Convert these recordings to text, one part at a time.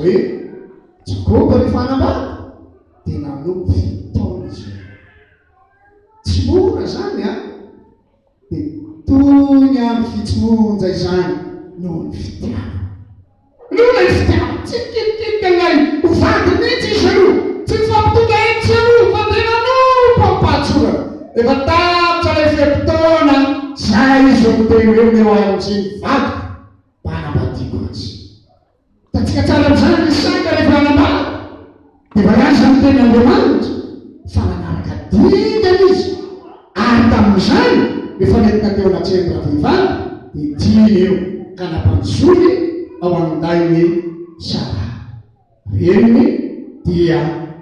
hoe Jakoba rehefa hanambady dia nanompo fito taona izy io. Tsy mora izany an! Dia toy ny andro vitsy monja izany noho ny fitiavana. Noho ilay fitiavana. Tsy nikitikita ilay ho vady mihitsy izy ireo. Tsy nifampitondra etsy sy eroa fa dia nanompo amim-pahatsorana. Efa tapitra ilay fe-potoana izay izy vao niteny hoe omeo ahy amin'izay ny vadiko mba hanambadiako azy. Hitantsika tsara amin'izany Isaka rehefa hanambady dia voalaza ny tenin'Andriamanitra fa nanaraka dingana izy ary tamin'izany rehefa nentina teo anatrehan'ny ravehivavy dia tiany io ka nampandrosoiny ao an-dain'i Saraha reniny dia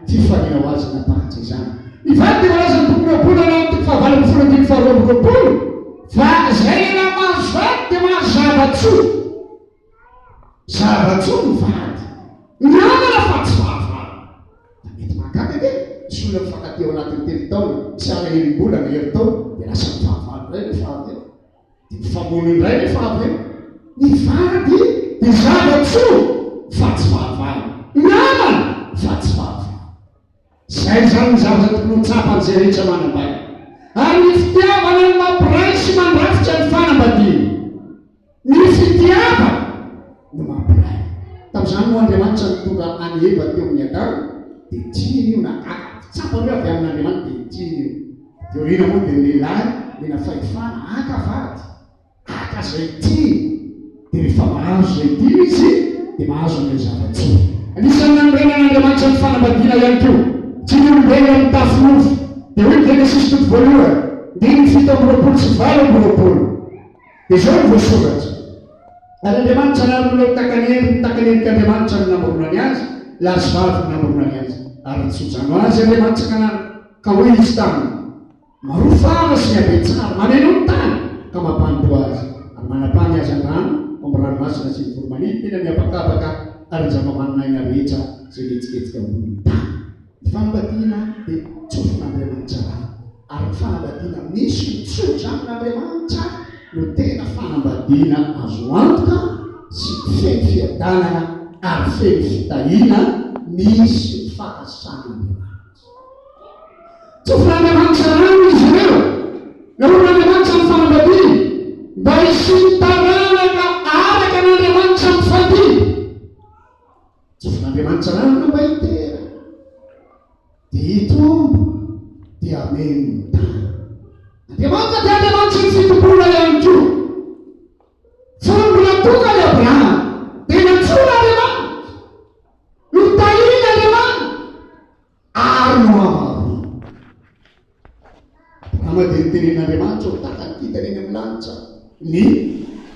fifaliana ho azy nampakatra izany. Ny vady dia voalaza ny bokin'ny Ohabolana ao amin'ny toko fahavalo ambin'ny folo andininy faharoa amby roapolo fa izay lehilahy mahazo vady dia mahazo zava-tsoa. Zava-tsoa ny vady. Namana fa tsy fahavalo. Da mety mahagaga ange, misy olona mifankatia ao anatin'ny telo taona, tsy ala enim-bolana, herintaona, dia lasa mifahavalo indray rehefa avy eo. Dia mifamono indray rehefa avy eo. Ny vady dia zava-tsoa fa tsy fahavalo. Namana fa tsy fahavalo. Izay izany ny zavatra tokony ho tsapan'izay rehetra manambady. Ary ny fitiavana no mampiray sy mandrafitra ny fanambadiana. Ny fitiavana no mampiray. Tamin'izany moa Andriamanitra nitondra an'i Eva teo amin'i Adama, dia tiany io, nagaga, tsapany hoe avy amin'Andriamanitra dia tiany io. Teo aoriana moa dia ny lehilahy mena fahefana haka vady. Haka izay tiany, dia rehefa mahazo izay tiany izy, dia mahazo an'ilay zava-tsoa. Anisan'ny nanorenan'Andriamanitra ny fanambadiana ihany koa. Tsy ny olombelona mitafy nofo. Dia hoy ny Genesisy toko voalohany, andininy 27. Dia izao no voasoratra, Ary Andriamanitra nanorina ho tahaka ny endriny, tahaka ny endrik'Andriamanitra no namoronany azy, lahy sy vavy no namoronany azy. Ary nitso-drano azy Andriamanitra ka na, ka hoy Izy taminy, Maroa fara sy mihabetsara, mameno ny tany, ka mampanompo azy, ary manapaha ny hazandrano ao amin'ny ranomasina sy ny voro-manidina eny amin'ny habakabaka ary ny zava-manan'aina rehetra izay mihetsiketsika ambonin'ny tany. Ny fanambadiana dia tsofin'Andriamanitra rano, ary ny fanambadiana misy ny tso-dranon'Andriamanitra no tena fanambadiana azo antoka sy feno fiadanana ary feno fitahiana misy ny fahasan'Andriamanitra. Tsofin'Andriamanitra rano izy ireo. Naorin'Andriamanitra ny fanambadiany mba hisian'ny taranaka araka an'Andriamanitra mifandimby. Tsofin'Andriamanitra rano ireo mba hiteraka, dia hitombo, dia hameno ny tany. Andriamanitra dia Andriamanitry ny fitomboana ihany koa. Fony mbola tokana i Abrahama, dia nantsoina Andriamanitra. Notahiana Andriamanitra. Ary nohamarinina. Abrahama dia notenenin'Andriamanitra ho tahaka ny kintana eny amin'ny lanitra ny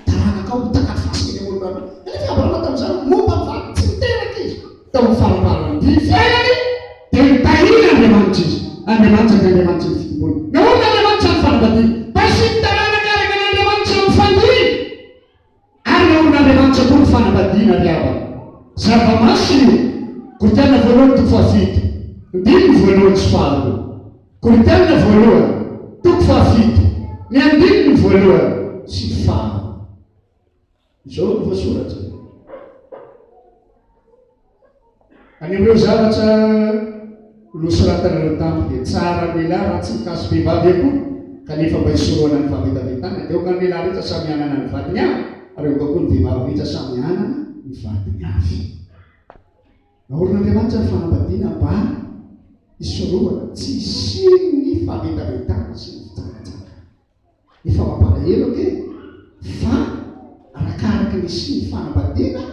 taranakao, ho tahaka ny fasika eny amoron-drano. Kanefa i Abrahama tamin'izany momba ny vady tsy niteraka izy. Tao amin'ny faramparan'ny fiainany dia notahian'Andriamanitra izy. Andriamanitra dia Andriamanitry ny fitomboana. Nahoana Andriamanitra ny fanambadiana? Mba hisian'ny taranaka araka an'Andriamanitra mifandimby. Ary naorin'Andriamanitra koa ny fanambadiana ry havana. Zava-masina io. Korintiana voalohany toko fahafito, andininy voalohany sy faharoa. Korintiana voalohany, toko fahafito, ny andininy voalohany sy faharoa. Izao no voasoratra. Any amin'ireo zavatra nosoratanareo tamiko dia tsara ny lehilahy raha tsy mikasi-behivavy akory, kanefa mba hisorohana ny fahavetavetana dia aoka ny lehilahy rehetra samy hanana ny vadiny avy, ary aoka koa ny vehivavy rehetra samy hanana ny vadiny avy. Naorin'Andriamanitra ny fanambadiana mba hisorohana tsy hisian'ny fahavetavetana sy ny fijangajangana. Efa mampalahelo ange fa arakaraka ny hisian'ny fanambadiana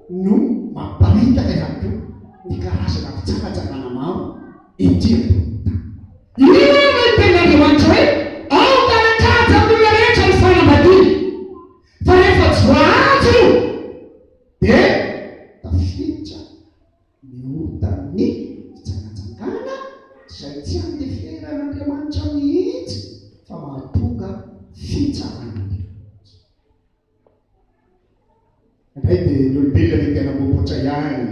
no mamparitaka ihany koa ny karazana fijangajangana maro ety ambonin'ny tany. Inona no tenin'Andriamanitra hoe aoka hanan-kaja amin'ny olona rehetra ny fanambadiana? Fa rehefa tsy voahaja io dia tafiditra Ny otan'ny fijangajangana izay tsy andeferan'Andriamanitra mihitsy fa mahatonga fitsaran'Andriamanitra. Indray dia ny olombelona mety hanamboamboatra ihany,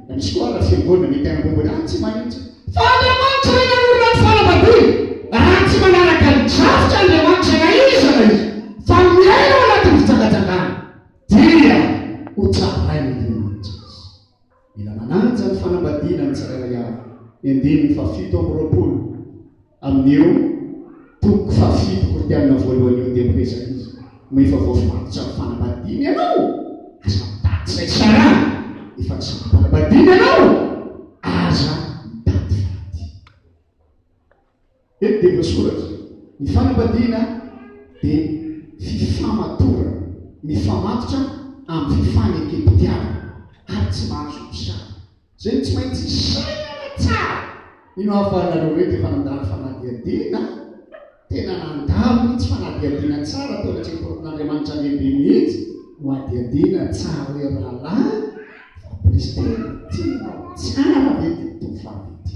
na misy koa ara fiangonana mety hanamboamboatra, ah tsy maninona. Fa Andriamanitra ilay nanorina ny fanambadiana, raha tsy manaraka ny drafitra Andriamanitra na iza na iza, fa miaina ao anatin'ny fijangajangana, dia ho tsarain'Andriamanitra izy. Mila manaja ny fanambadiana ny tsirairay avy. Ny andininy faha-27 amin'io toko fahafito Korintianina voalohany io dia miresaka izy moa efa voafatotra amin'ny fanambadiana ianao? Aza mitady izay sarahana. Efa nisara-panambadiana ianao? Aza mitady vady. Eto dia voasoratra, ny fanambadiana dia fifamatorana, mifamatotra amin'ny fifanekem-pitiavana ary tsy mahazo misaraka. Izay no tsy maintsy sainana tsara. Mino aho fa nareo rehetra efa nandalo fanadihadiana, tena nandalo mihitsy fanadihadiana tsara teo anatrehan'ny mpanompon'Andriamanitra lehibe mihitsy no hadihadiana tsara hoe rahalahy Fabrice tena tianao tsara ve ity tovovavy ity?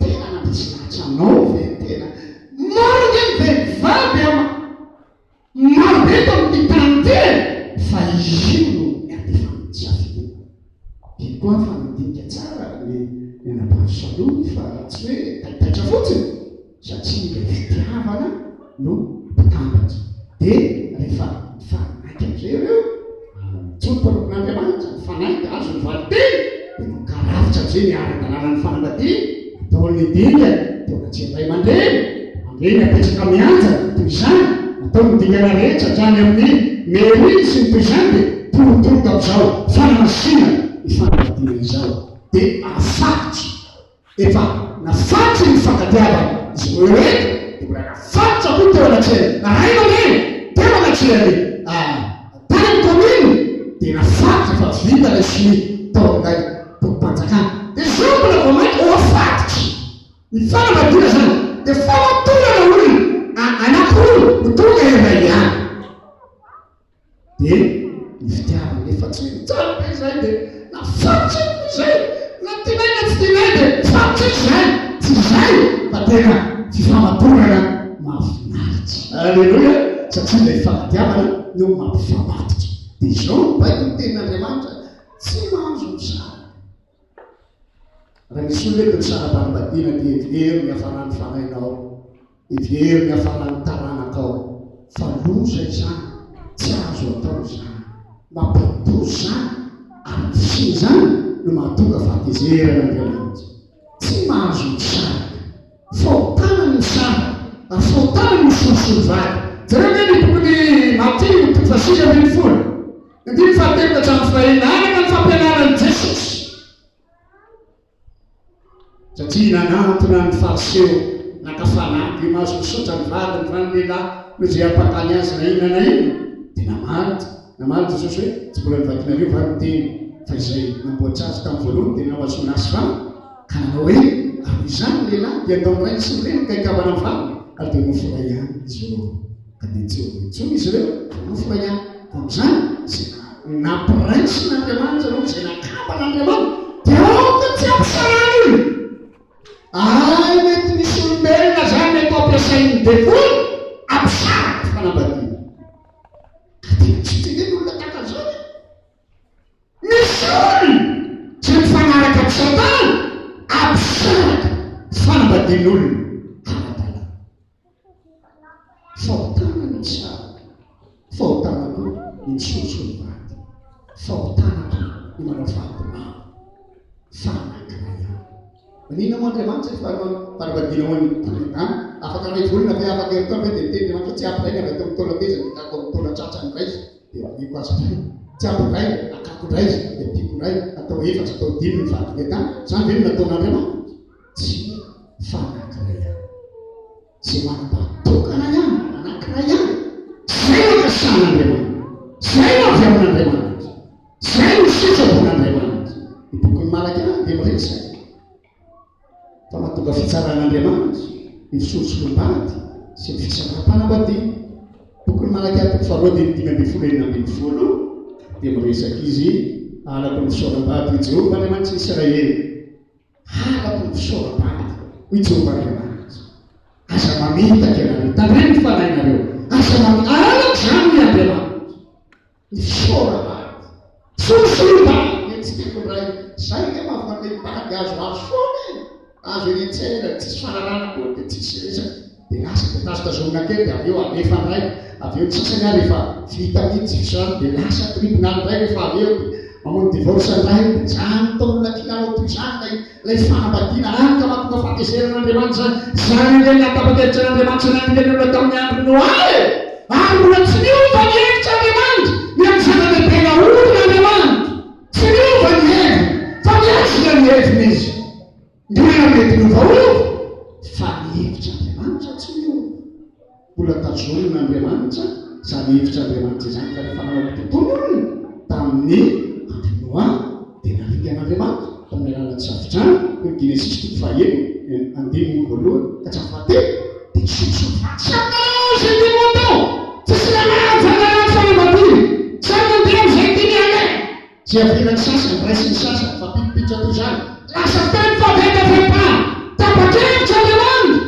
Tena nandresy lahatra anao ve tena? Maro ange ny vehivavy ama maro be eto amin'ity tany ity e! Fa izy io no niantefan'ny tsy hafiriana. Iny koa fa nandinika tsara ny ny anabavy Salomy fa tsy hoe taitaitra fotsiny satria ilay fitiavana no mpitambatra. Dia rehefa nifanaiky amin'izay ireo, tsy ho mpanompon'Andriamanitra, nifanaiky, azo ny valin-teny, dia nankaravotra amin'izay ny ara-dalànan'ny fanambadiana, atao ny dingana, teo anatrehan'ny ray aman-dreny, aman-dreny apetraka mianja, toy izany, atao ny dingana rehetra hatrany amin'ny mairie sy ny toy izany, dia torotoroka amin'izao fanamasinana ny fanambadiana izao, dia afatotra. Efa nafatotry ny fifankatiavana izy roa ireto dia mbola nafatotra koa teo anatrehan'ny ray aman-dreny, teo anatrehan'ny tany amin'ny commune dia nafatotra fa vita ilay sonia tao amin'ilay bokim-panjakana. Dia izao mbola vao mainka ho afatotra. Ny fanambadiana izany dia famatorana olona anankiroa ho tonga iray ihany. Dia ny fitiavana nefa tsy hoe mijaly be izay dia na faty izay na tianay na tsy tianay dia faty izay, tsy izay fa tena fifamatorana mahafinaritra. Aleloia! Satria ilay fifankatiavana no mampifamatotra. Dia izao no baikon'ny tenin'Andriamanitra, tsy mahazo misaraka. Raha misy olona eto misara-panambadiana dia hevero ny hafanan'ny fanahinao, hevero ny hafanan'ny taranakao fa loza izany, tsy azo atao izany, mampidi-doza izany ary ny fisian'izany no mahatonga fahatezeran'Andriamanitra. Tsy mahazo misaraka. Fahotana ny misaraka ary fahotana ny misolosolo vady. Jereo ange ny bokin'i Matio toko fahasivy 19. Andininy fahatelo ka hatramin'ny fahenina, araka ny fampianaran'i Jesosy. Satria nanantona ny Fariseo naka fanahy, dia mahazo misaotra ny vadiny va ny lehilahy noho izay ampakany azy na inona na inona? Dia namaly, namaly Jesosy hoe, Tsy mbola novakinareo va ny teny fa izay namboatra azy tamin'ny voalohany dia nanao azy ho lahy sy vavy? Ka nanao hoe, Ary noho izany ny lehilahy dia handao ny rainy sy ny reniny ka hikambana amin'ny vadiny, ary dia nofo iray ihany izy ireo. Ka dia tsy eo intsony izy ireo fa nofo iray ihany. Koa amin'izany, izay nampiraisin'Andriamanitra aloha, izay nakamban'Andriamanitra, dia aoka tsy hampisarahana olona. Ay, mety misy olombelona izany mety ho ampiasain'ny devoly hampisaraka fanambadiana. Ka tena tsy teneno olona tahaka an'izany e. Misy olona tsy mifanaraka amin'i Satana hampisaraka fanambadian'olona ara-dalàna. Fahotana ny misaraka, fahotana koa ny misolosolo vady, fahotana koa ny manao vady maro, fa anankiray ihany. Maninona moa Andriamanitra efa hanao fanambadiana ho an'ny tany? Afaka iray volana ve, afaka herintaona ve dia miteny Andriamanitra hoe tsy ampy iray ny avy ato amin'ny taolan-tezany, akako amin'ny taolan-tratra ny iray izy, dia omeko azy indray. Tsy ampy indray, akako indray izy, dia ampiako indray, atao efatra, atao dimy ny vadiny tany. Izany ve no nataon'Andriamanitra? Tsia, fa anankiray ihany. Izay manambady tokana ihany, anankiray ihany. Izay no ampiasan'Andriamanitra. Izay no avy amin'Andriamanitra. Izay no sitrapon'Andriamanitra. Ny bokin'i Malakia dia miresaka fa mahatonga fitsaran'Andriamanitra ny fisolosoloam-bady sy ny fisaraham-panambadiana. Bokin'i Malakia toko faharoa andininy 15 16 dia miresaka izy, Halako ny fisaoram-bady, hoy Jehovah Andriamanitr'i Israely. Halako ny fisaoram-bady, hoy Jehovah Andriamanitra. Aza mamitaka ianareo, tandremo ny fanahinareo. Aza mamitaka, halako izany, hoy Andriamanitra. Ny fisaoram-bady, solosoloam-bady, ny tsy tiako indray. Izay ange mahafanome vady azoazo foana e. Azo eny an-tsena, tsisy fanarahana akory dia tsisy resaka. Dia lasa dia tazotazomina kely dia avy eo alefa indray. Avy eo ny sasany ary efa vita mihitsy fisaorana dia lasa tribonaly indray rehefa avy eo. Mamono divorce indray, dia izany taolona kilalao toy izany ilay ilay fanambadiana, hany ka mahatonga fahatezeran'Andriamanitra izany. Izany indray ny nahatapa-kevitra an'Andriamanitra naningana olona tamin'ny andron'i Noa e! Ary mbola tsy niova ny hevitr'Andriamanitra ny amin'ny zava-dehibe naorin'Andriamanitra. Tsy niova ny heviny, fa mihazona ny heviny Izy. Ny olona mety miovaova, fa ny hevitr'Andriamanitra tsy miova. Mbola tazonin'Andriamanitra izany hevitr'Andriamanitra izany, ka rehefa nanao kitoatoa ny olona tamin'ny andron'i Noa, dia naringan'Andriamanitra tamin'ny alalan'ny safodrano, hoy ny Genesisy toko fahenina, andininy voalohany ka hatramin'ny fahatelo, dia nisotro vaky samy nanao izay tiany ho atao, tsisy nanaja ny lalàn'ny fanambadiana, samy nandeha amin'izay tiany haleha. Tsy avelan'ny sasany, raisin'ny sasany, fa pilipitra toy izany. Lasa tany fahavetavetana. Tapa-kevitra Andriamanitra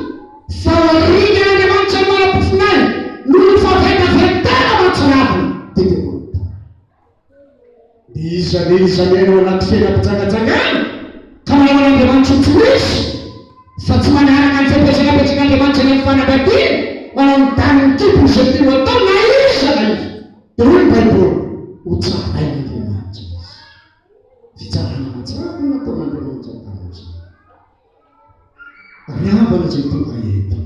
fa ho ringan'Andriamanitra ny manam-pofonaina noho ny fahavetavetana mahatsiravina teto ambonin'ny tany. Dia iza ve iza ve no anaty fiainam-pijangajangana ka manao an'Andriamanitra ho tsy misy fa tsy manaraka ny fepetra napetrak'Andriamanitra ny amin'ny fanambadiana, manao ny danin'ny kibony izay tiany ho atao na iza na iza. Dia hoy ny Baiboly, Hotsarain'Andriamanitra izy. Fitsarana mahatsiravina no nataon'Andriamanitra tamin'izany. Ry havana izay tonga eto,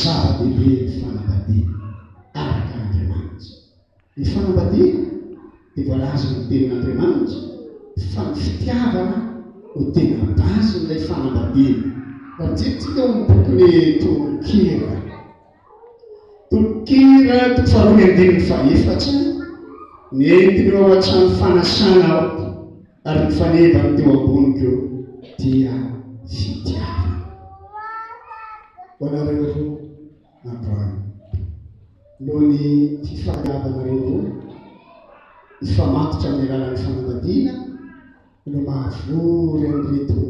zava-dehibe ny fanambadiana araka an'Andriamanitra. Ny fanambadiana dia voalazan'ny Tenin'Andriamanitra fa ny fitiavana no tena base-n'ilay fanambadiana. Raha mijery tsika ao amin'ny bokin'ny Tononkira, Tononkira toko faharoa ny andininy fahefatra, Nentin'ireo ao an-trano fanasana aho, ary ny fanevany teo amboniko dia fitiavana. Ho anareo roa androany, noho ny fifankahavanareo roa, hifamatotra amin'ny alalan'ny fanambadiana no mahavory an'ireto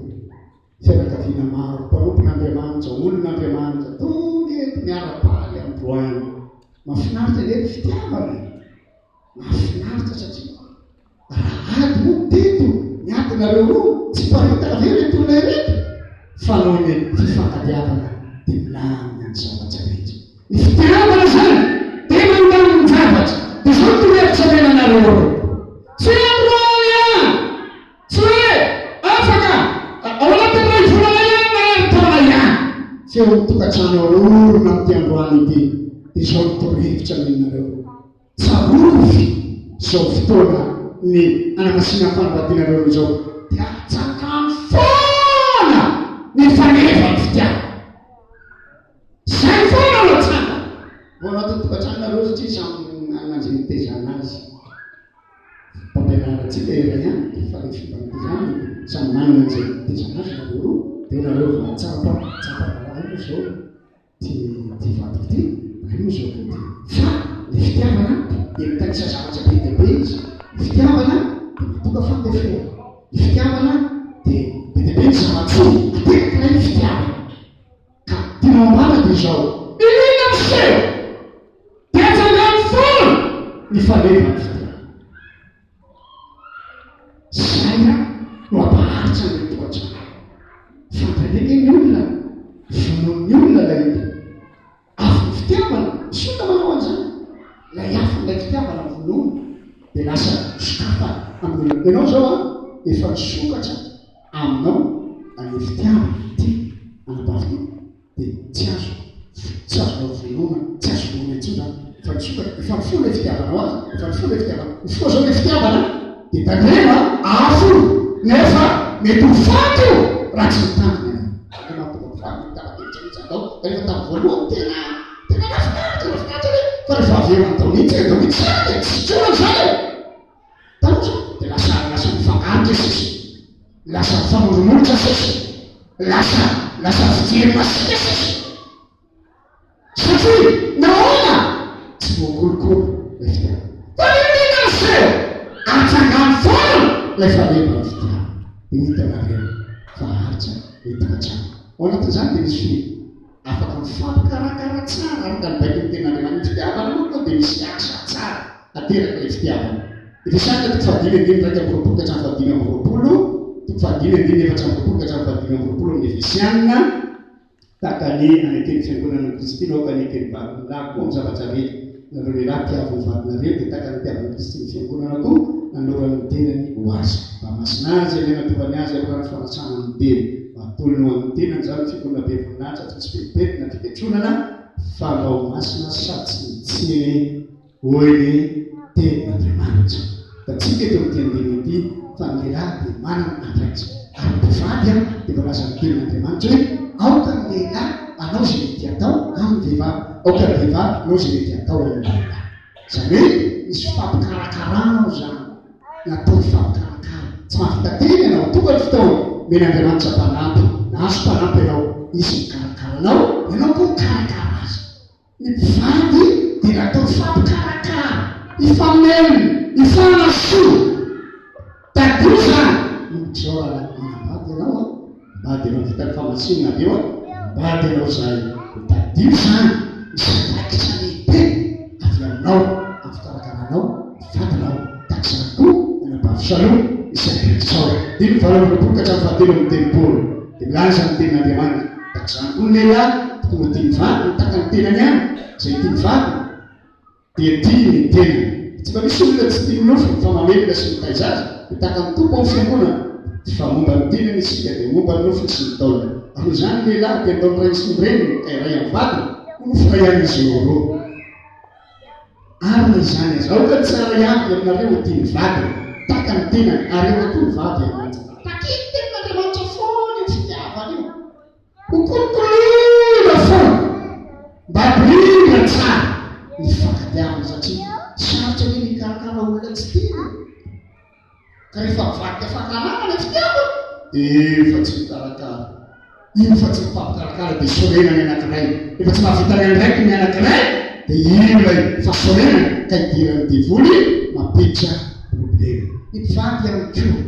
Fianakaviana maro, mpanompon'Andriamanitra, olon'Andriamanitra, tonga eto miara-paly androany. Mahafinaritra ange ny fitiavana e! Mahafinaritra satria raha ady moa teto ny adinareo roa, tsy hiparitaka ve ireto olona ireto? Fa noho ny fifankatiavana dia milamina ny zavatra rehetra. Ny fitiavana izany dia mandamin-javatra. Dia izao no torohevitra omena anareo roa. Tsy androany ihany! Tsy hoe afaka ao anatin'ny iray volana ihany na herintaona ihany. Feon'ny tokantrano aorina amin'ity androany ity dia izao ny torohevitra amenareo. Tsarovy izao fotoana ny hanamasinan'ny fanambadianareo izao dia atsangano foana ny fanevan'ny fitiavana. Izay foana no atsangana. Ao anatin'ny tokantranonareo satria samy manana izay nitaizana azy. Mpampianarantsika iray ihany fa ilay fomba nitaizana dia samy manana izay nitaizana azy nareo roa dia nareo vao hahatsapa tsapa fa hay moa izao ty ty vadiko ty hay moa izao koa ty fa ny fitiavana dia mitanisa zavatra be dia be izy ny fitiavana dia mahatonga fandeferana ny fitiavana dia be dia be ny zava-tsoa aterak'ilay fitiavana Ka tianao ambara dia izao, inona miseho? Dia atsangano foana ny falehan'ny fitiavana. Izay no hampaharitra ny tokantrano. Fantany ange ny olona, vonoin'ny olona ilay afon'ny fitiavana, misy olona manao an'izany. Ilay afon'ilay fitiavana vonoina dia lasa sokafana amin'ny olona. Ianao izao an, efa nisokatra aminao ilay fitiavana ity anabavy ity dia tsy azo tsy azonao vonoina, tsy azo vonoina intsony izany. Efa nisokatra, efa nifoha ilay fitiavanao azy, efa nifoha ilay fitiavana. Mifoha izao ilay fitiavana dia tandremo an, afo io, nefa mety ho faty io raha tsy mitandrina ianao. Izany no mahatonga mpivady mitapa-kevitra mihitsy andao, rehefa tamin'ny voalohany tena Tena nahafinaritra, nahafinaritra ve? Fa rehefa avy eo andao mihitsy, andao mihitsy izany e, tsy intsony izany e. Hitanao izany? Dia lasa lasa mifangarika sisa, lasa mifanondro-molotra sisa, lasa lasa fijery masiaka sisa. Satria nahoana? Tsy voakolokolo ilay fitiavana. Fa n'inon'inona miseho, atsangano foana ilay falehan'ny fitiavana. Dia ho hitanareo fa haharitra ny tokantrano. Ao anatin'izany dia misy Afaka mifampikarakara tsara araka ny baikon'ny Tenin'Andriamanitra. Ny fitiavana manko dia misy asa tsara aterak'ilay fitiavana. Efesiana toko fahadimy andininy 21 ka hatramin'ny fahadimy amby roapolo, toko fahadimy andininy 24 ka hatramin'ny fahadimy amby roapolo amin'ny Efesiana, Tahaka ny aneken'ny Fiangonana an'i Kristy no aoka haneken'ny vadiny lahy koa amin'ny zavatra rehetra. Nareo lehilahy, tiavo ny vadinareo, dia tahaka ny nitiavan'i Kristy ny Fiangonana koa. nanolorany ny tenany ho azy, mba hamasina azy ary hanadiovany azy amin'ny rano fanasana ny tena, mba hatolony ho an'ny tenany izany ny fiangonana be voninahitra tsy misy pentimpentina na fiketronana, fa mba ho masina sady tsy mitsiny, hoy ny tenin'Andriamanitra. Hitantsika eto amin'ity andininy ity fa ny lehilahy dia manana andraikitra. Ary ny mpivady dia voalazan'ny tenin'Andriamanitra hoe aoka ny lehilahy hanao izay mety hatao amin'ny vehivavy, aoka ny vehivavy hanao izay mety hatao amin'ny lehilahy. Izany hoe misy fifampikarakarana ao izany, natao hifampikarakara. Tsy mahavita tena ianao, tonga ny fotoana, omen'Andriamanitra mpanampy, nahazo mpanampy ianao, izy mikarakara anao, ianao koa mikarakara azy. Ny mpivady dia natao hifampikarakara, hifamelona, hifanasoa. Tadidio izany! Manomboka izao raha manambady ianao an, mba dia efa vita ny famasinana avy eo an, mba dia ianao izay dia tadidio izany, misy andraikitra lehibe avy aminao amin'ny fikarakaranao ny vadinao. Tahaka izany koa ny anabavy Shalom, misy andraikitra ao. Andininy 28 ka hatramin'ny fahatelo amby telopolo dia milaza ny tenin'Andriamanitra. Tahaka izany koa ny lehilahy, tokony ho tia ny vadiny tahaka ny tenany ihany, izay tia ny vadiny dia tia ny tenany. Tsy mba misy olona tsy tia ny nofony fa mamelona sy mitaiza azy, dia tahaka ny Tompo ao amin'ny Fiangonana. Fa momba ny tenany isika dia momba ny nofony sy ny taolany. Ary noho izany ny lehilahy dia handao ny rainy sy ny reniny ka hiray amin'ny vadiny, ho nofo iray ihany izy roa. Ary na izany aza, aoka ny tsirairay avy aminareo ho tia ny vadiny, tahaka ny tenany, ary aoka koa ny vady hanaja. Takin'ny Tenin'Andriamanitra foana io fitiavana io. Ho kolokoloina foana, mba hampirindra tsara ny fifankatiavana, satria sarotra anie ny hikarakara olona tsy tiana e. Ka rehefa mivadika fankahalana ilay fitiavana, dia efa tsy mikarakara. Iny fa tsy mifampikarakara dia sorena ny anankiray. Rehefa tsy mahavita ny andraikiny ny anankiray, dia iny ilay fahasorenana ka idiran'ny devoly mampiditra problema. Ny mpivady ihany koa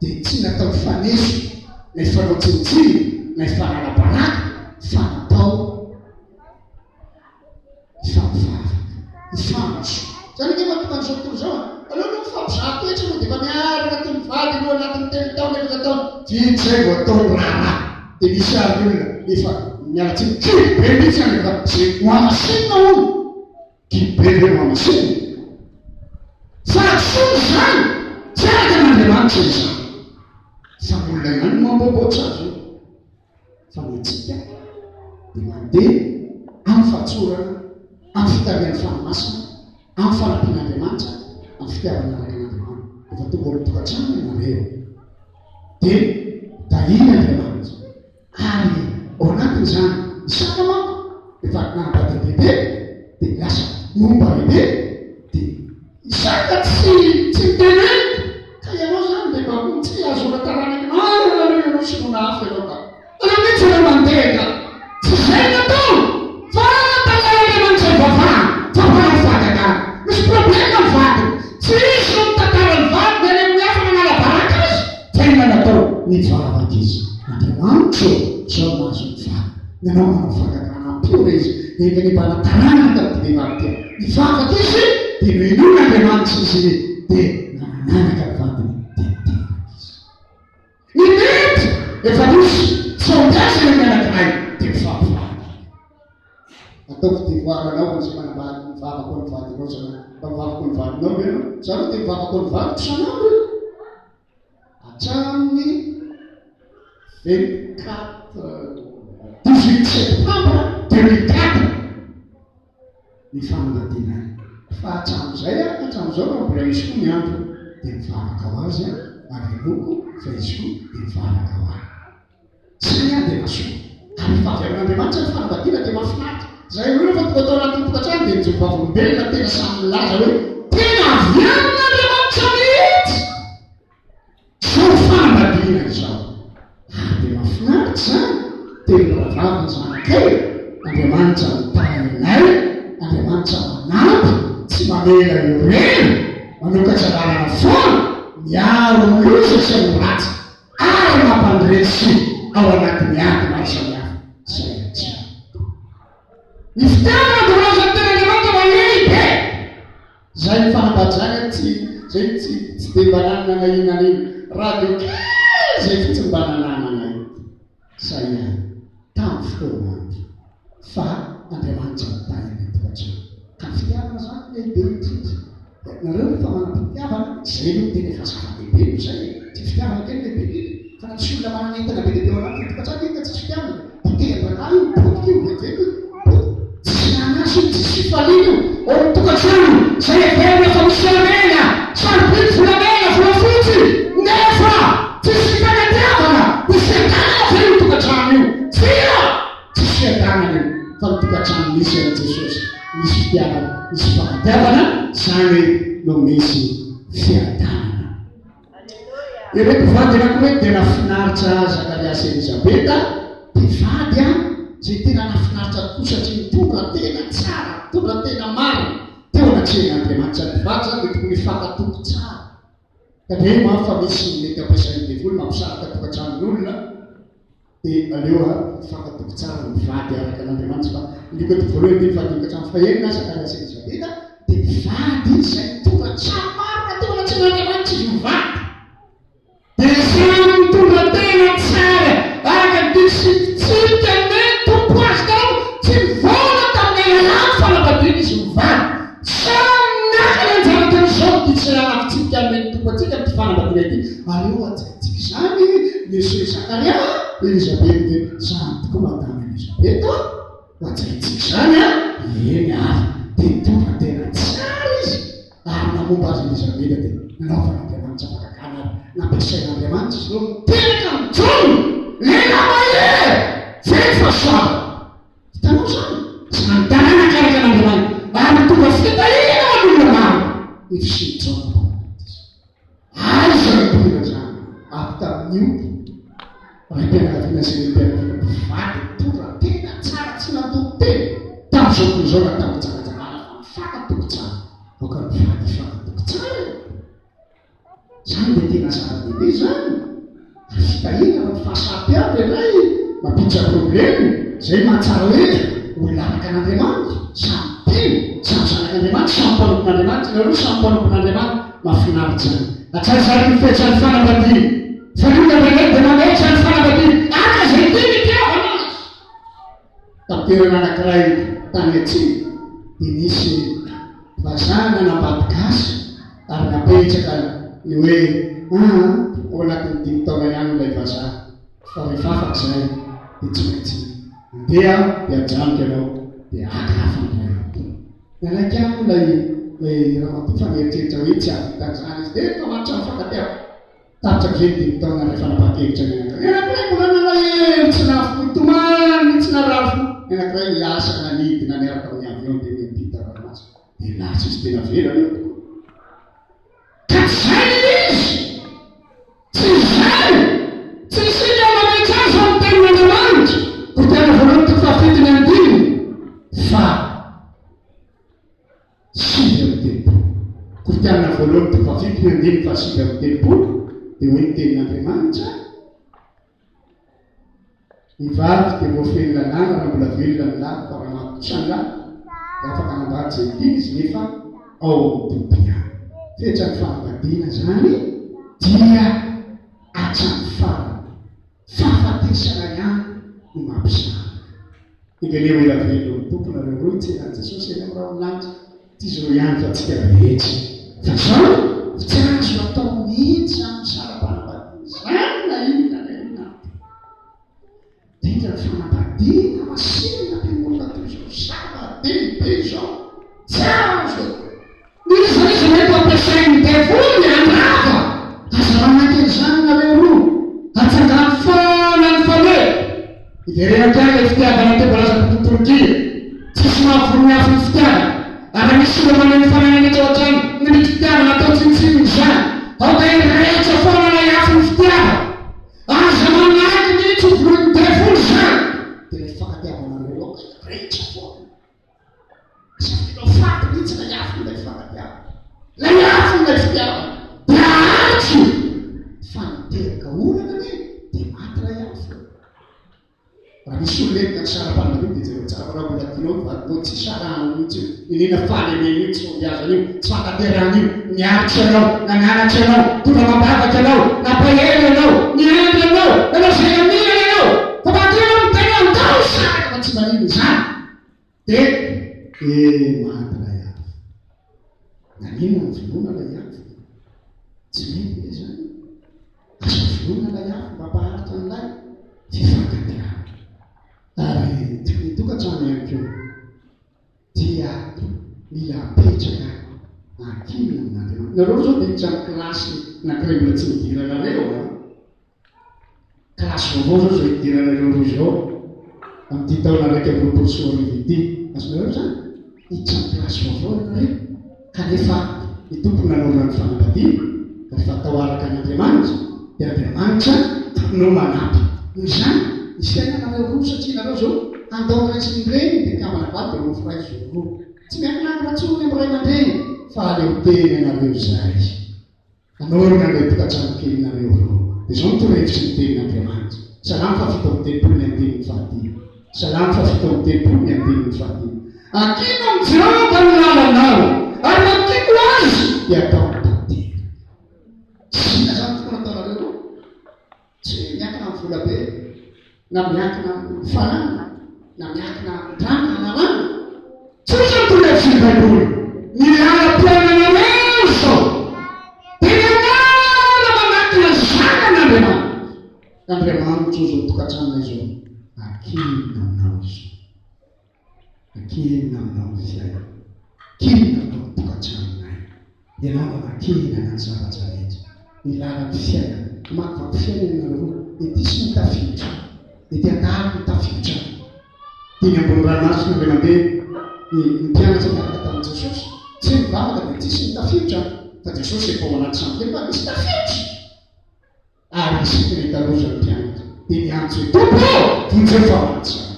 dia tsy natao hifaneso na hifanao tsinontsinona na hifanala baraka fa natao hifampivavaka, hifandroso. Izany ange mahatonga an'izao tontolo izao e! Aleo aloha mifampizaha toetra aloha dia efa miaraka toy ny vady aloha anatin'ny telo taona, efatra taona, vita izay vao atao ny raharaha. Dia misy ary ny olona efa miala tsiny, kivy be mihitsy any fa izay hohamasinina hono. Kivy be ve no hamasinina? Fahadisoana izany! Tsy araka an'Andriamanitra izany. Fa ny olona ihany no mamboamboatra azy io. Fa ny antsika dia mandeha amin'ny fahatsorana, amin'ny fitarihan'ny Fanahy Masina, amin'ny fanampian'Andriamanitra, amin'ny fitiavana araka an'Andriamanitra. Efa tonga ao amin'ny tokantrano ianareo, dia tahian'Andriamanitra. Ary ao anatin'izany, Isaka manko efa nanambady an'i Rebeka, dia lasa momba Rebeka, dia Isaka tsy tsy miteny hoe ka ianao izany dia mba tsy ahazoana taranaka marina aloha ianao sinoana hafa ianao ka. Aleo mihitsy ianao mandeha ka. Tsy izay no atao fa tantaran'Andriamanitra ivavahana fa mpanao fahagagana. Misy problème ny vadiny. Tsy izy no mitantara ny vadiny any amin'ny hafa manala baraka azy fa inona no atao? Mivavaka izy. Andriamanitra ô, izao no mahazo ny vadiny. Ianao manao fahagagana ampio re izy. Enga anie mba hanatarana tamin'ity vehivavy ity aho. Nivavaka izy dia nohenoin'Andriamanitra izy dia nanananaka ny vadiny dia niteraka izy. Ny mety efa nisy tsy ombiasana ny anankiray dia mifampivavaka. Ataovy devoir anao izay manambady mivavaka ho an'ny vadinao zalahy. Mba mivavaka ho an'ny vadinao ve ianao? Za aloha dia mivavaka ho an'ny vadiko isan'andro e. Hatramin'ny 24 18 septembre 2004 ny fanambadiana ahy. Fa hatramin'izay aho, hatramin'izao raha mbola misy koa ny andro dia mivavaka ho azy aho ary inoako fa izy koa dia mivavaka ho ahy. Izay ihany dia mahasoa. Ary rehefa avy amin'Andriamanitra ny fanambadiana dia mahafinaritra. Izahay roa rehefa tonga tao anatin'ny tokantrano dia nijoro vavolombelona tena samy nilaza hoe tena avy amin'Andriamanitra mihitsy izao fanambadiana izao. Ary dia mahafinaritra izany. Teny rahavavy ny zanakay, Andriamanitra mitahy anay, Andriamanitra manampy, tsy mamela irery, manokatra lalana foana, miaro amin'ny loza sy amin'ny ratsy. Ary mampandresy ao anatin'ny ady maro samihafa izay antsika. Ny fitiavana dia milaza ny ten'Andriamanitra fa lehibe. Izay ny fanambadiana tsy izay tsy tsy dia mba nanana na inona na inona. Radio kely izay fotsiny mba nanananay. Izay ihany. Tamin'ny fotoan'andro. Fa Andriamanitra mitahy ny tokantrano. Ka ny fitiavana izany lehibe indrindra. Nareo rehefa manam-pitiavana, izay aloha no tena efa zava-dehibe aloha izay e! Tsy fitiavana kely no lehibe indrindra, fa na misy olona manana entana be dia be ao anatiny tokantrano iny ka tsisy fitiavana dia potehin-draharaha io, potika io, vetivety io, potika. Tsisy nanasy io, tsisy fifaliana io ao amin'ny tokantrano izay heverina fa misy harena, sarobidy, volamena, volafotsy, nefa tsisy fifankatiavana, misy fiadanana ve io tokantrano io? Tsia! Tsy fiadanana io fa ny tokantrano misy an'i Jesosy, misy fitiavana, misy fifankatiavana, izany no misy fiadanana. Ireto vady anankiroa dia nahafinaritra Zakaria sy Elizabeta, mpivady an, izay tena nahafinaritra tokoa satria nitondra tena tsara, nitondra tena marina teo anatrehan'Andriamanitra. Ny mpivady izany dia tokony hifankatoky tsara. Tandremo an fa misy ny mety ampiasain'ny devoly mampisaraka tokantranon'olona. Dia aleo a mifankatoky tsara ny mpivady araka an'Andriamanitra fa ny Lioka toko voalohany andininy fahadimy ka hatramin'ny fahenina Zakaria sy Elizabeta dia mpivady izay nitondra trano marina teo anatrehan'Andriamanitra izy mivady. Dia samy nitondra tena tsara araka ny didy sy fitsipika nomen'ny Tompo azy tao, tsy nivaona tamin'ny lalàn'ny fanambadiana izy mivady. Samy naka ny anjara teo izao ny didy sy lalàna fitsipika nomen'ny Tompo antsika amin'ity fanambadiana ity. Aleo hajaintsika izany Monsieur Zakaria, Elizabeth dia izany tokoa Madame Elizabeth a, ho hajaintsika izany a, eny ary, dia nitondra tena tsara izy ary namomba azy Elizabeth dia nanaovan'Andriamanitra fagagana ary nampiasain'Andriamanitra izy ireo niteraka an'i Jaona, lehilahy mahery, feno fahasoavana. Hitanao izany? Izany taranaka araka an'Andriamanitra ary mitondra fitahiana ho an'olona maro ny fisian'i Jaona Mpanao Batisa. Aiza no nipoirana izany? Avy tamin'ny ody raim-pianakaviana sy renim-pianakaviana mpivady nitondra tena tsara tsy nandoro tena tamin'izao tontolo izao na tamin'ny fijangajangana fa nifankatoky tsara. Aoka ny mpivady hifankatoky tsara e! Izany dia tena zava-dehibe izany. Ary fitahiana fa ny fahasaropiaro indraindray mampiditra problème. Izay mahatsara hoe olona araka an'Andriamanitra, samy mpino, samy zanak'Andriamanitra, samy mpanompon'Andriamanitra, ianareo samy mpanompon'Andriamanitra. Mahafinaritra izany. Hatraiza ary ny fetran'ny fanambadiana? Fa ny olona indraindray dia mametra ny fanambadiana araka izay tiany hitiavana azy. Tamin'ny toerana anankiray tany atsimo dia nisy vazaha nanambady gasy ary napetraka ny hoe aa ao anatin'ny dimy taona ihany ilay vazaha fa rehefa afaka izay dia tsy maintsy handeha aho dia hajanoko ianao dia haka hafa indray aho. Nanaiky ahy moa ilay ilay ramatoa fa nieritreritra hoe tsy hahavita an'izany izy dia nifamatotra nifankatiavana. Tapitra ve ny dimy taona ilay fanapahan-kevitra ny anankiray? Ny anankiray mbola nalahelo, tsy nahafoy, tomany, tsy narary fo. Ny anankiray lasa nanidina niaraka amin'ny avion dia niampita ranomasina. Dia lasa izy dia navelany eo tokoa. Ka tsy izay ilay izy! Tsy izay! Tsy isika no mametra azy fa ny Tenin'Andriamanitra. Korintiana voalohany toko fahafito ny andininy faha. 39. Korintiana voalohany toko fahafito ny andininy fahasivy amby telopolo dia hoy ny tenin'Andriamanitra, Ny vavy dia voafehin'ny lalàna raha mbola velona ny lahy, fa raha maty kosa ny lahy dia afaka hanambady izay tiany izy nefa ao amin'ny Tompo ihany. Fetran'ny fanambadiana izany dia hatramin'ny farany. Fahafatesana ihany no mampisaraka. Enga anie ho ela velona ny Tompo nareo roa hitsena an'i Jesosy eny amin'ny rahon'ny lanitra. Tsy izy roa ihany fa antsika rehetra. Fa izao, tsy azo atao mihitsy izany misara-panambadiana izany na inona na inona antony. Indrindra ny fanambadiana masinina am-piangonana toy izao zava-dehibe izao. Tsy azo atao. N'iza n'iza mety ho ampiasain'ny devoly handrava, aza manaiky an'izany nareo roa. Atsangano foana ny fanoe. Iverenako ihany ilay fitiavana teo voalazako tontolo-dia. Tsisy mahavono ny afo ny fitiavana. Ary raha misy olona maneho ny fananany eto an-trano ny mety fitiavana atao tsinontsinona izany. Aoka hirehitra foana ilay afon'ny fitiavana. Aza manaiky mihitsy ho vonoin'ny devoly izany. Dia ilay fifankatiavanareo aoka hirehitra foana. Tsy avelao faty mihitsy ilay afon'ilay fifankatiavana. Ilay afon'ilay fitiavana dia aharitry io. Fa niteraka olana anie dia maty ilay afo. Raha misy olona entina ny saram-panambadiana dia jereo tsara fa raha mbola tianao ny vadinao tsy sarahanao mihitsy io. Iniana fahalemena io, tsy fahombiazana io, tsy fahatanterahana io. Niaritra ianao, nananatra ianao, tonga nampavaka ianao, nampahery ianao, niandry ianao, nanao izay namirana ianao. Fa mba tianao ny tena andao hisaraka fa tsy maninona izany. Dia eh maty ilay afo. Naninona no vonoina ilay afo? Tsy mety ve izany? Aza vonoina ilay afo mba hampaharitra an'ilay fifankatiavana. Ary ny tokantrano ihany koa dia mila apetraka ankinina amin'Andriamanitra. Nareo izao dia hiditra amin'ny kilasy anankiray mbola tsy nidiranareo an! Kilasy vaovao izao izao hidiranareo roa izao amin'ity taona 2021 ity. Azonareo izany? Hiditra amin'ny kilasy vaovao ianareo. Kanefa ny Tompo nanorina ny fanambadiana, ka rehefa atao araka an'Andriamanitra, dia Andriamanitra no manampy. Noho izany, ny fiainanareo roa, satria ianareo izao handao ny ray sy ny reny, dia mikambana vady dia nofo iray izy roa. Tsy miankina intsony amin'ny ray aman-dreny, fa aleo teny ianareo izay. Hanorina ilay tokantrano kelinareo ireo. Dia izao no torohevitry ny Tenin'Andriamanitra. Salamo faha-37 ny andininy fahadimy. Salamo faha-37 ny andininy fahadimy. Ankino amin'i Jehovah ny lalanao, ary matokia koa Azy, dia hataony tanteraka. Tsy inona izany tokony hataonareo ireo? Tsy hoe miankina amin'ny vola be, na miankina amin'ny fananana, na miankina amin-drano na rano. Tsotra ny torohevitry ny Baiboly, Ny lalam-piainanareo izao dia mianara manatona ny Zanany Andriamanitra. Andriamanitra izao tokantranonay izao, akinina aminao izao. Akinina aminao ny fiainana. Akinina aminao ny tokantranonay. Ianao no anakinana ny zavatra rehetra. Ny lalan'ny fiainana. Hamakivaky fiainana ianareo roa. Ety sy ny tafiotra. Ety an-dalo ny tafiotra. Teny ambony ranomasina ilay mandeha ny mpianatra niaraka tamin'i Jesosy. Tsy hoe mivavaka dia tsisy ny tafiotra. Fa Jesosy efa ao anaty sambokely fa misy tafiotra. Ary nisintona hitaloza ny mpianatra, dia niantso hoe, Tompo ô, vonjeo fa maty izahay.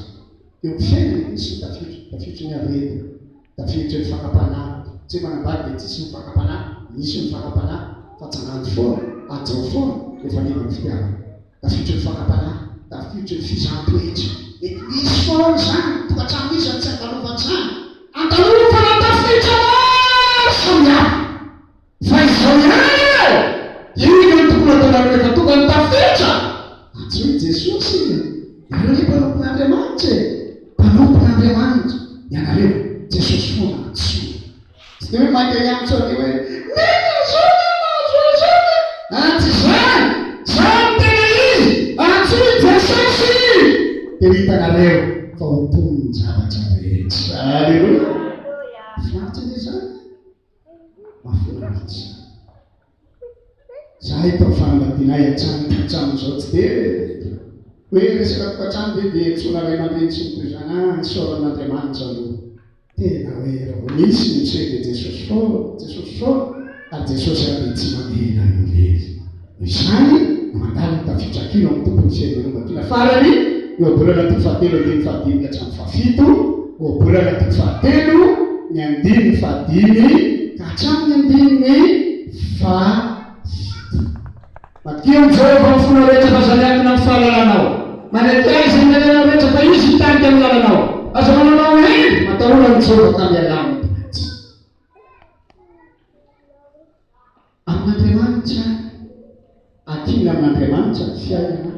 Eo amin'ny fiainana dia misy ny tafiotra, tafiotry ny aretina, tafiotry ny fakam-panahy. Tsy hoe manambady dia tsisy ny fakam-panahy, misy ny fakam-panahy, fa tsanganjo foana, hajao foana rehefa liana ny fitiavana. Tafiotry ny fakam-panahy, tafiotry ny fizahan-toetra. Mety misy foana izany, tokantrano iza no tsy andalovana izany? Andalovana tafiotra maro samihafa. Fa izao ihany e! Inona no tokony hataonareo rehefa tonga ny tafiotra? Antsoy Jesosy e! Ianareo anie mpanompon'Andriamanitra e! Mpanompon'Andriamanitra ianareo, Jesosy foana antsoina. Tsy dia hoe maika hiantso an'io hoe, Neny azao ny mahazo azao ny. Ah, tsy izany! Izao no tena izy! Antsoy Jesosy! Dia ho hitanareo fa ho tony ny zavatra rehetra. Aleloia! Mahafinaritra anie izany e! Mahafinaritra. Zahay tao fanambadianay hatrany hatramin'izao tsy dia hoe resaka tokantrano ve dia antsoina ray aman-dreny sy ny toy izany ah isaorana Andriamanitra aloha. Tena hoe raha vao misy ny miseho dia Jesosy foana, Jesosy foana ary Jesosy ary dia tsy mamela eo irery. Noho izany no mandalo ny tafiotra kino amin'ny Tompo ny fiainana vakiana farany, Ohabolana toko fahatelo andininy fahadimy ka hatramin'ny fahafito, Ohabolana toko fahatelo ny andininy fahadimy ka hatramin'ny andininy fahafito. Matokia amin'i Jehovah amin'ny fonao rehetra fa aza miankina amin'ny fahalalanao. Manaiky Azy amin'ny lalana rehetra fa Izy hitarika ny lalanao. Aza manaonao hendry, matahora an'i Jehovah ka mialà amin'ny ratsy. Amin'Andriamanitra, ankina amin'Andriamanitra ny fiainana.